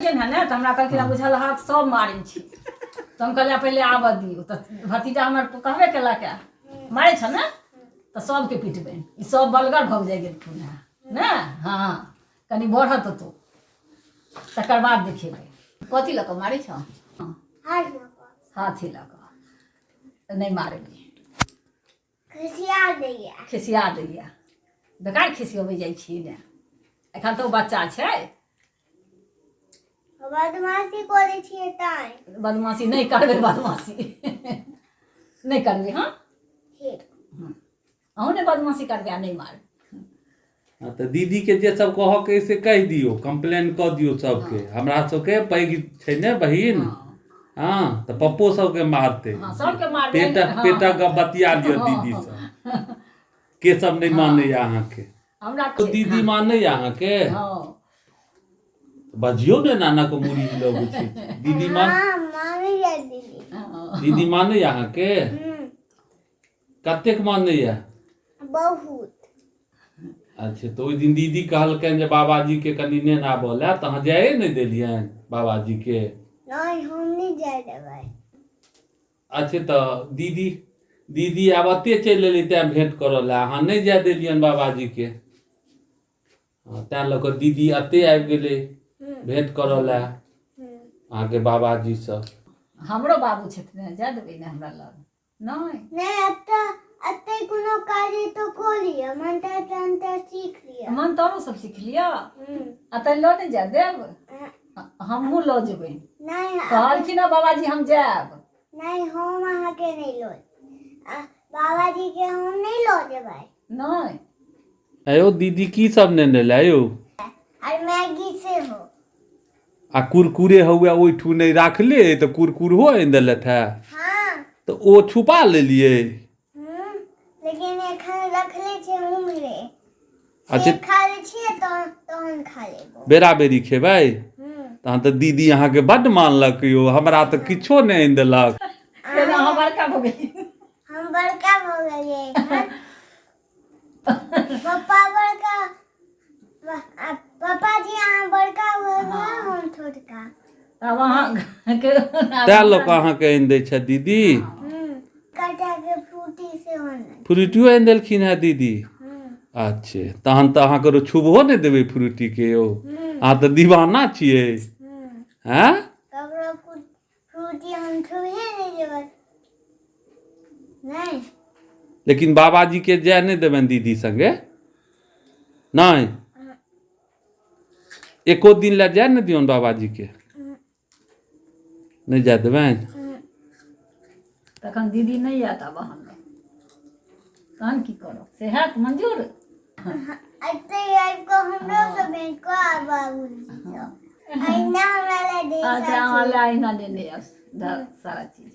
ने ने तऽ हमरा कहलखिन बुझल हक सब मारै छै। तऽ हम कहलियै पहिले आबऽ दियौ। तऽ भतीजा हमर कहबे केलक हे, मारै छ ने तऽ सबके पिटबै, ई सब बलगर भऽ जाइ गेलखुन हेँ ने। हँ, कनि बढ़त तो तकर बाद देखेबै। कथी लऽ कऽ मारै छ? हाथी लऽ कऽ नहि मारबै। खिसिया दैया, खिसिया दैया, बेकार खिसियबै जाइ छी ने। एखन तऽ ओ बच्चा छै। बदमाशी करै छियै तैं। बदमाशी नहि करबै, बदमाशी नहि करबै। हँ, ठीक। अहूँ नहि बदमाशी करबै आ नहि मारबै। हँ, तऽ दीदीके जे सब कहऽके अइ से कहि दियौ, कम्प्लेन कऽ दियौ सबके। हमरा सबके पैघ छै ने बहिन। हँ, तऽ पप्पो सबके मारतै। हँ, सबके मारबै। पेटक पेटक गप बतिया लिअ दीदीसँ, के सब नहि मानैया अहाँके? हमरा दीदी मानैया अहाँके? हँ। बजियौ ने, नाना को मुड़ी हिलबै छै दीदी। मान? हँ, मानैया दीदी। दीदी मानैया अहाँके? कतेक मानैया? बहुत। अच्छा, तऽ ओहि दिन दीदी कहलकनि जे बाबाजीके कनि नेन आबऽ लए, तऽ अहाँ जाए नहि देलियनि बाबाजीके? नहि, हम नहि जाय देबै। अच्छा, तऽ दीदी दीदी आब एते चलि एलै तैँ भेँट करऽ लए, अहाँ नहि जाय देलियनि बाबाजीके। हँ, तैँ लऽ कऽ दीदी एते आबि गेलै भेँट करऽ लए अहाँके बाबाजीसँ। हमरो बाबू छथिन, जाय देबै ने हमरा लग? नहि नहि, एतऽ एतै कोनो काज अइ तऽ कऽ लिअ, मंत्र तंत्र सीख लिअ। मंत्रो सब सीख लिअ। एतऽ लऽ नहि जाय देब, हमहूँ लऽ जेबै। नहि, कहलखिन हँ बाबाजी हम जायब। नहि, हम अहाँके नहि लऽ, बाबाजी के हम नहि लऽ जेबै। नहि। आयो दीदी, की सब नेने ले यौ? आर मैगी सेहो आ कुरकुरे। हौए ओहिठू नहि राखले तऽ कुरकुरो आनि देलथि हे। हँ। तऽ ओ छुपा लेलियै। लेकिन एखन रखले छै उम्हरे। अच्छा। से खा लै छियै तहन तहन खा लेबो। बेरा बेरी खेबै तहन। तऽ दीदी अहाँके बड्ड मानलक यौ, हमरा तऽ किछो नहि आनि देलक। केना अहाँ बड़का भऽ गेलियै? हम बड़का भऽ गेलियै एखन। पप्पा बड़का, पापा जी अहाँ बड़का भऽ गेल, हम छोटका। तब अहाँके तैं लऽ कऽ अहाँके आनि दै छथि दीदी। काटा के फ्रूटी सेहो नहि। फ्रूटियो आनि देलखिन हेँ दीदी? अच्छे, तहन तऽ अहाँके छुबहो नहि देबै फ्रूटीके यौ। अहाँ तऽ दीवाना छियै। हँ। ककरो फ्रूटी हम छुबहे नहि देबै, नहि। लेकिन बाबाजीके जाय नहि देबनि दीदी संगे? नहि, एको दिन लए जाय नहि दियौन बाबाजीके, नहि जाय देबनि। तखन दीदी नहि आयत आब अहाँ लग, तहन की करब? से हैत मंजूर? एतै आबि कऽ हमरो से भेंट कऽ आ बाबूजी सब अहिना हमरा लए ढेर अच्छा, अहाँ लए अहिना लेने आयब सारा चीज।